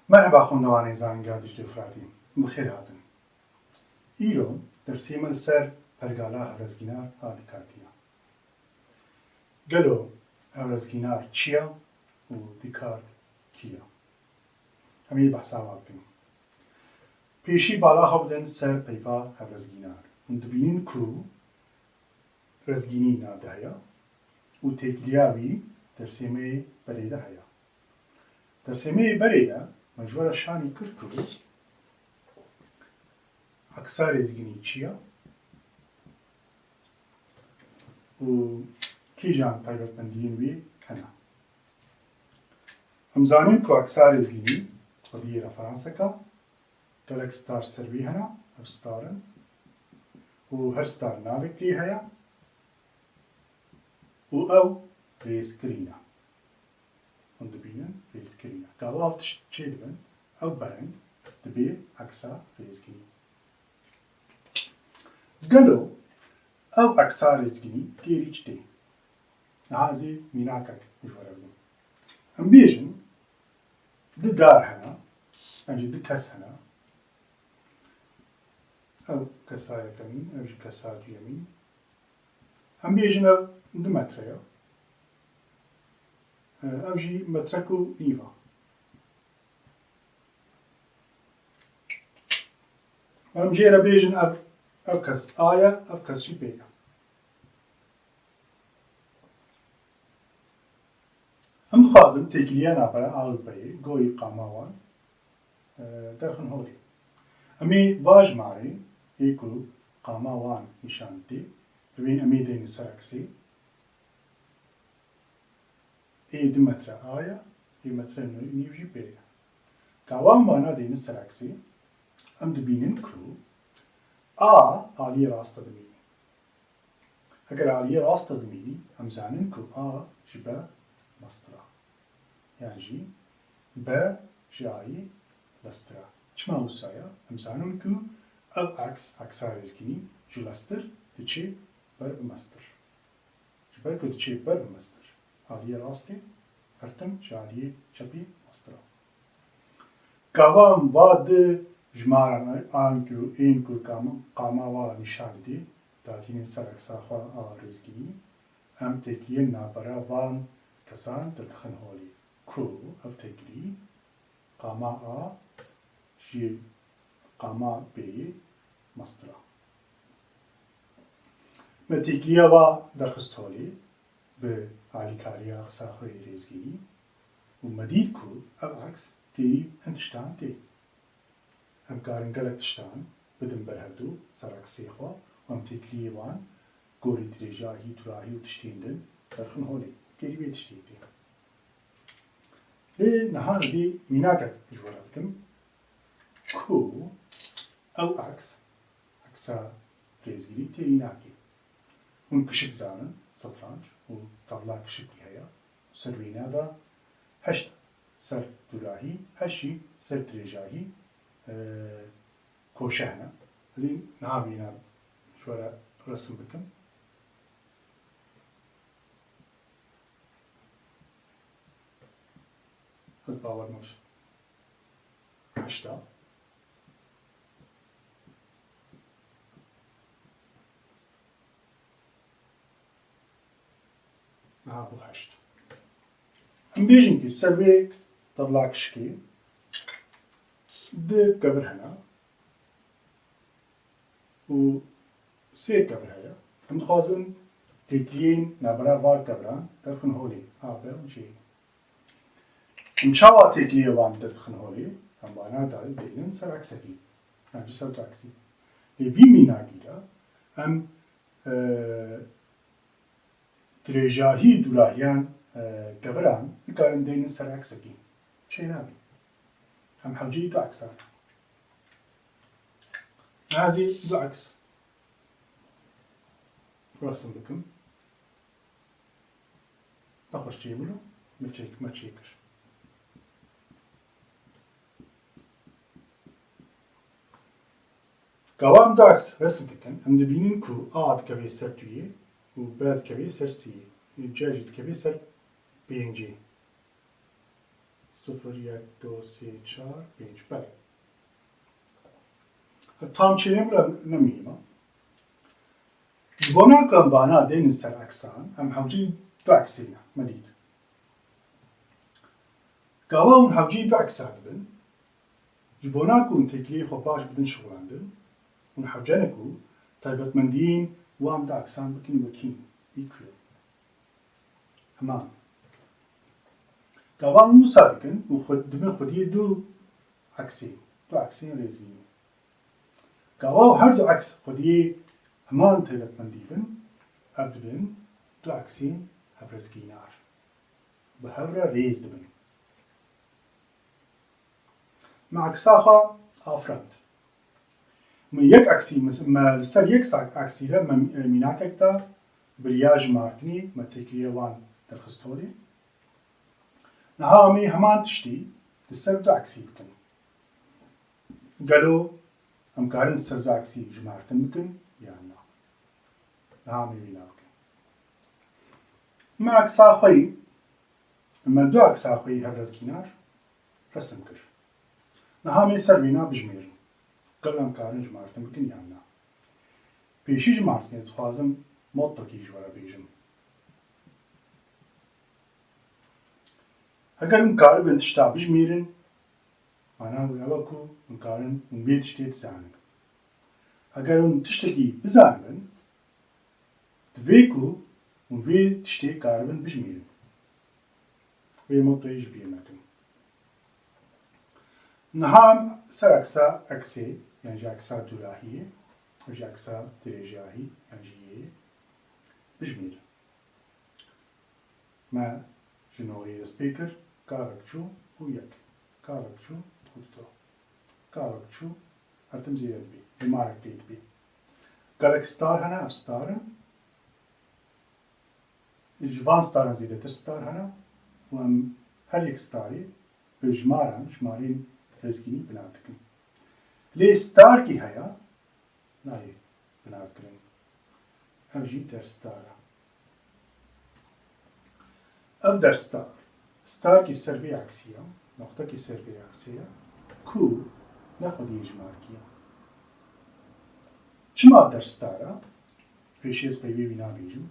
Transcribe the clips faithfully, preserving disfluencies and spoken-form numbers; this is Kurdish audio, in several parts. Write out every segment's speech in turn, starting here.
Merheba xwendevanên Zanîngeha Diclê Firatî, bi xêr hatin. Îro dersê me li ser pergala hevlezgînar a Descartesî ye. Gelo hevlezgînar çi ye û Descartes kî ye? Em ê behsa wan bikin. Pêşî bala xwe bidin ser peyva hevlezgînar. Hûn dibînin ku lezgînî nav de heye û têkiliya wî dersê me yê berê de heye. Dersê me yê berê de me ji we re şanî kir ku eksa lezgînî çi ye û kîjan taybetmendiyên wî hene. Em zanin ku eksa lezgînî xwedî referansek e, gelek star ser wî hene, ev star in û her star navek lê heye û ew rêzkirî ne. Hûn dibînin, rêzkirî ne. Gava ev tişt çêdibin, ew bereng dibê eksa rêzgirî. Gelo ev eksa rêzgirî têrî çi tê? Niha ez ê mînakek ji we re bidim. Em bêjin, du dar hene, yan jî du kes hene. Ew kesa yekemîn, ew jî kesa duyemîn. Em bêjin ev du metre ye. Ev jî metrek û nîv e. Em jê re bêjin ev, ev kes A ye, ev kes jî B ye. Em dixwazin têkiliya navbera A û B'yê gorî qama wan, e, derxin holê. Em ê va jimarê yê ku qama wan nîşan didê, li wê em ê deynin ser eksê. Ê du metre A ye, ê metre nîv jî B ye. Gava em vana deynin ser eksê, em dibînin ku A aliyê rast de dimîne. Eger aliyê rast de dimînî, em zanin ku A ji B mestir e. Yan jî B ji A'yî lestir e. Çima wisa ye? Em zanin ku ev aks, aksa rêzgînî ji lestir diçe ber bi mestir. Ji ber ku diçe ber bi mestir, aliyê rastê her tim ji aliyê çepî mestir e. Gava em va du jimaran an ku ên ku kam-, qama wa nîşan didê, datînin ser eksa xwe a rêzgirî, em têkiliyên navbera van kesan derdixin holê, ku ev têkilî qama A ji qama B'yê mestir e. Me têkiliya wa derxist holê bi alîkariya eksa xwe yê rêzgirî û me dît ku ev aks têrî hin tiştan tê. Em karin gelek tiştan bidin ber hevdu ser eksê xwe û em têkiliyê wan gorî dirêjahî, durahî û tiştên din derxin holê. Têrî wê tiştê tê. Lê niha ez ê mînakek ji we re bidim ku ew aks, eksa rêzgirî têrî nake. Hûn kişik zanin, setranc û tabla kişikî heye. Ser wêna de heşt ser durahî, heşt jî ser dirêjahî, e, koşe hene. Ez ê niha wêna ji we re resim bikim. Ez bawer nakim. Heşta. Niha bû heşt. Em bêjin ku ser vê tevla kişkê du kevir hene û sê kevir heye. Em dixwazin têkiliyên navbera van keviran derxin holê, A, B û C. Em çawa têkiliyê wan derdixin holê? Em wana da-, deynin ser eksekî. Yan jî ser du eksî. Lê vî mînakî de em, e, dirêjahî dûrahiyan, e, keviran dikarin deynin ser eksekî. Çênabî. Em hewceyî du eksan. Niha ez ê du eks resim bikim. Nexweş çêbûn û me çêk-, me çêkir. Gava em du eks resim dikin, em dibînin ku A dikeve ser duyê û B dikeve ser sêyê û C jî dikeve ser pêncê. Sifir, yek, du, sê, çar, pênc. Belê. Tam çênê bile nemînî me. Ji bona ku em vana dênin ser eksan, em hewceyî du eksê ne, me dît. Gava hûn hewceyî du eksa dibin, ji bona ku hûn têkiliyê xwe baş bidin şixulandin, hûn hewce ne ku taybetmendiyên wan du eksan bikin wekî, equal. Heman. Gava hûn wisa dikin û xwe dibin xwediyê du eksê, du eksên rêzgînî. Gava û her du eks xwediyê heman taybetmendî bin, ev dibin du eksên hevrêzgînar. Bi hev re rêz dibin. Me eksa xwe afirand. Me yek eksî, me, me li ser yek sa-, eksî re me, e, mînakek da, bi riya jimartinê me têkiliya wan derxist holê. Niha em ê heman tiştî li ser du eksî bikin. Gelo em karin ser du eksî jimartin bikin yan na? Niha em ê wî nakin. Me eksa xwe yî, me du eksa xwe yî hevrêzgînar resim kir. Niha em ê ser vêna bijmêrin. Gelo em karin jimartin bikin yan na? Pêşî jimartinê dixwazim mottokî ji we re bêjim. Heger hûn karibin tişta bijmêrin, mana wê ew e ku hûn karin hûn vê tiştê dizanin. Heger hûn tiştekî bizanibin, divê ku hûn vê tiştê karibin bijmêrin. Vê motoyê ji bîr nekin. Niha em ser eksa eksê, yan jî eksa dûrahiyê, yan jî eksa dirêjahî, yan jî yê, bijmêrin. Me ji norê dest pê kir, gavek çû û yek, gavek çû û du, gavek çû, her tim zêde dibê, hêmarek tê dibê. Gelek star hene, ev star in. Ji van staran zêdetir star hene û em her yek starê bi jimaran, jimarên rêzgînî bina dikin. Lê starkî heye, nayê binavkirin. Ev jî derstar e. Ev derstar, starkî ser vê eksî ye, noqtekî ser vê eksê ye, ku ne xwediyê jimarkî ye. Çima derstar e? Pêşî ez peyvê wî nabêjim.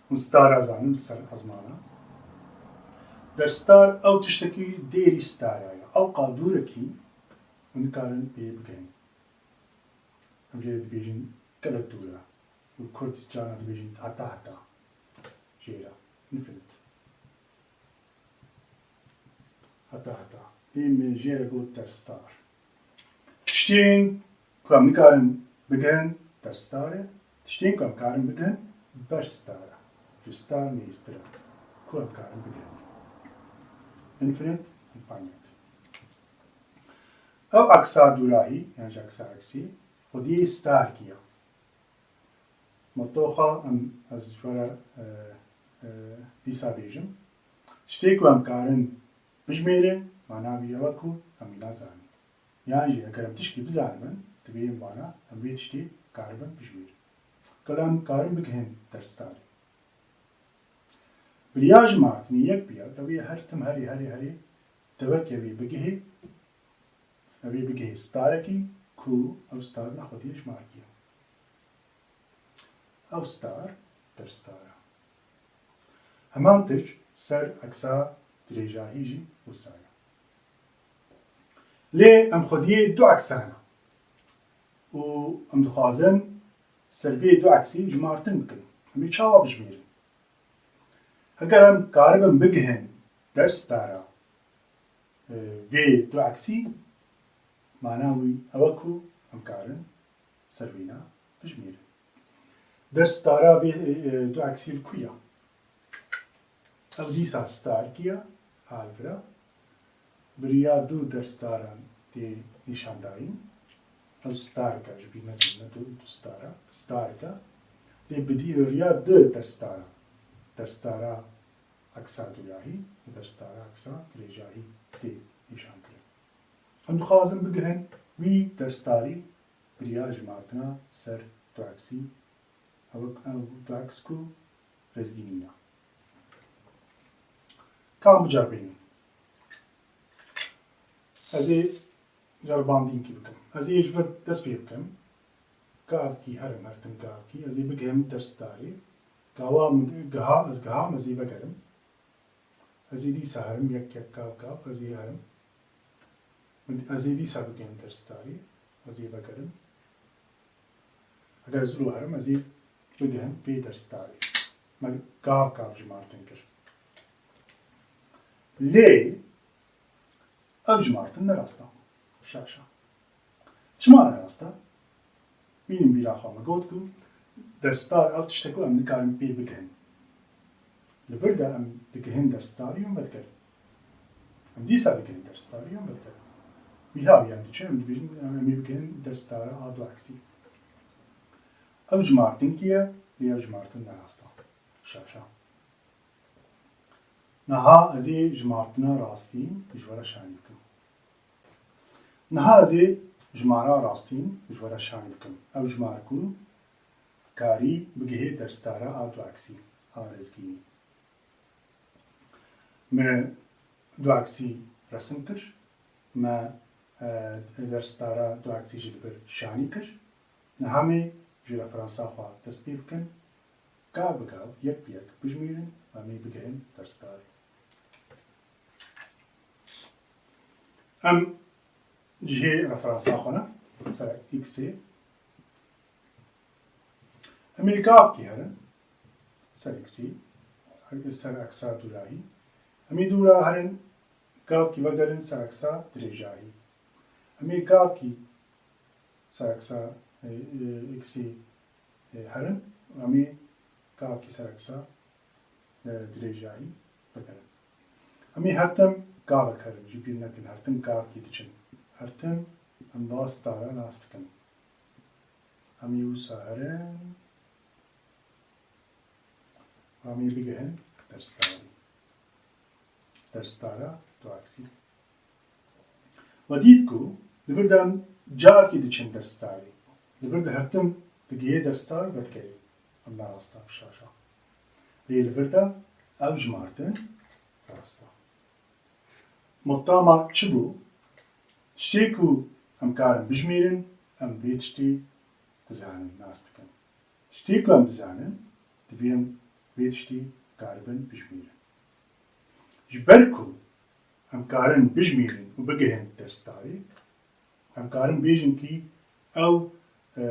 Hûn stara zanin li ser ezmana. Derstar ew tiştekî dêrî stara ye. Ew qadûrekî hûn nikarin pê bigihên. Em jê re dibêjin gelek dûr e. Û kurd carna dibêjin heta heta. Jê re. Infinite. Heta heta. Lê min jê re got derstar. Tiştên ku em nikarin bigihin derstar e. Tiştên ku em karin bigihin berstar e. Ji star nêztir e. Ku em karin bigihin. Infinite, infinite. Ew eksa dûrahî, yan jî eksa eksî, xwediyê starkî ye. Moto xwe em, ez ji we re, e, e, dîsa bêjim. Tiştê ku em karin bijmêrin, mana wî ew e ku em wî nazanin. Yan jî eger em tişkî bizanibin, divê em vana, em vê tiştê karibin bijmêrin. Gelo em karin bigihin derstarê. Bi riya jimartinê yek bi yek, ew ê her tim herê, herê, herê, dewekê wê bigihê, ew ê bigihê starekî ku ew star ne xwediyê jimarkî ye. Ew star, derstar e. Heman tişt ser eksa dirêjahî jî wisa ye. Lê em xwediyê du eksan e û em dixwazin ser vê du eksî jimartin bikin. Em ê çawa bijmêrin? Heger em karibin bigihin dersdara, e, vê du eksî, mana wî ew e ku em karin ser vêna bijmêrin. Dersdara vê, e, du eksî li ku ye? Ew dîsa starkî ye, alvira. Bi riya du dersdaran tê nîşandayîn. Ev starek e, ji bîr nekin, ne du, du star e. Starek e. Lê bi dî-, riya du dersdaran, dersdara eksa dûrahî û dersdara eksa dirêjahî tê nîşankirin. Em dixwazin bigihin wî dersdarî bi riya jimartina ser du eksî, ew, ew du eks ku rêzgînî ne. Ka em biceribînin. Ez ê ceribandînkî bikim. Ez ê ji vir dest pê bikim. Gavkî herim, her tim gavkî. Ez ê bigihim dersdarê. Gawa min giha, ez giham, ez ê vegerim. Ez ê dîsa herim, yek yek, gav gav, ez ê herim. Min, ez ê dîsa bigihim dersdarê. Ez ê vegerim. Eger zû herim, ez ê bigihim vê dersdarê. Me gav gav jimartin kir. Lê ev jimartin ne rast e. Şaş e. Çima ne rast e? Bînin bîra xwe, me got ku dersdar ew tişt e ku em nikarin pê bigihin. Li vir de em digihin dersdarî û em vedigerin. Em dîsa digihin dersdarî û em vedigerin. Wî ha wî em diçin, em dibêjin, em ê bigihin dersdara a du eksî. Ev jimartinkî ye, lê ev jimartin ne rast e. Şaş e. Niha ez ê jimartina rastîn ji we re şanî bikim. Niha ez ê jimara rastîn ji we re şanî bikim. Ew jimar ku karî bigihê dersdara a du eksî, a rezgînî. Me du eksî resim kir, me, e, dersdara du eksî jî li vir şanî kir. Niha em ê ji referansa xwe dest pê bikin. Gav bi gav, yek bi yek bijmêrin, em ê bigihin dersdarê. Em cihê referansa xwe ne, ser X ê. Em ê gavkî herin, ser X ê, ser eksa dûrahî. Em ê dûra herin, gavkî vegerin ser eksa dirêjahî. Em ê gavkî ser eksa, e, e, X ê, e, herin, em ê gavkî ser eksa, e, dirêjahî vegerin. Em ê her tim gavek herin, ji bîr nekin, her tim gavkî diçin. Her tim em va stara nas dikin. Em ê wisa herin, em ê bigihin dersdarî. Dersdara du eksî. We dît ku li vir de em carekî diçin dersdarê. Li vir de her tim digihê dersdar vedigerê. Em ne rast e, şaş e. Lê li vir de ev jimartin rast e. Motta me çi bû? Tiştê ku em karin bijmêrin, em vê tiştê dizanin, nas dikin. Tiştê ku em dizanin, divê em vê tiştî karibin bijmêrin. Ji ber ku em karin bijmêrin û bigihin dersdarê, em karin bêjin kî ew, e,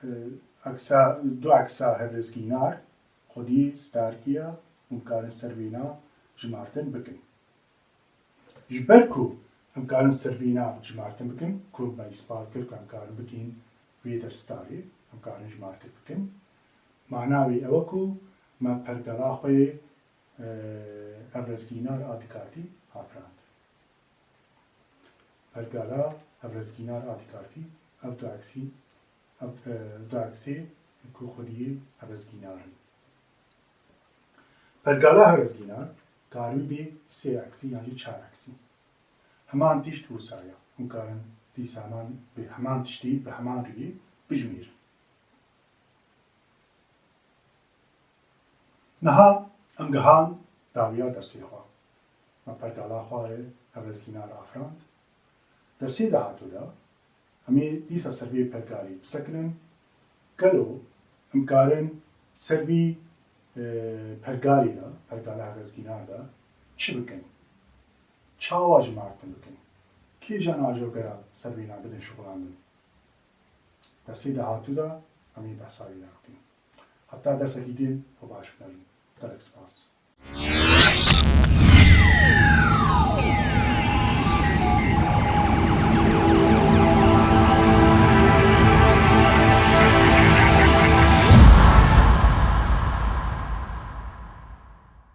e, eksa, du eksa hevrizgînar xwedî starkî ye û em karin ser vêna jimartin bikin. Ji ber ku em karin servîna jimartin bikin, ku me îspat kir ku em karin bikîn vê dersdarê, em karin jimartin bikin. Mana wê ew e ku me pergala xwe yê, e, hevrizgînar a Descartesî afirand. Pergala hevrizgînar a Descartesî, ev du eksî, ev, e, du eksê ku xwediyê hevrizgînar in. Pergala hevrizgînar karibî bê sê eksî yan jî çar eksî. Heman tişt wisa ye. Hûn karin dîsa heman, bi heman tiştî, bi heman rîyê bijmêrin. Niha em gihan dawiya dersê xwe. Me pergala xwe yê hevrizgînar afirand. Dersê dahatû de em ê dîsa ser vê pergalê bisekinin. Gelo em karin ser vî, e, pergalê de, pergala hevrizgînar de çi bikin? Çawa jimartin bikin? Kîjan ajogera ser vêna bidin şixulandin? Dersê dahatû de em ê behsa wî re bikin. Heta dersekî din xwe baş bimerin. Gelek spas.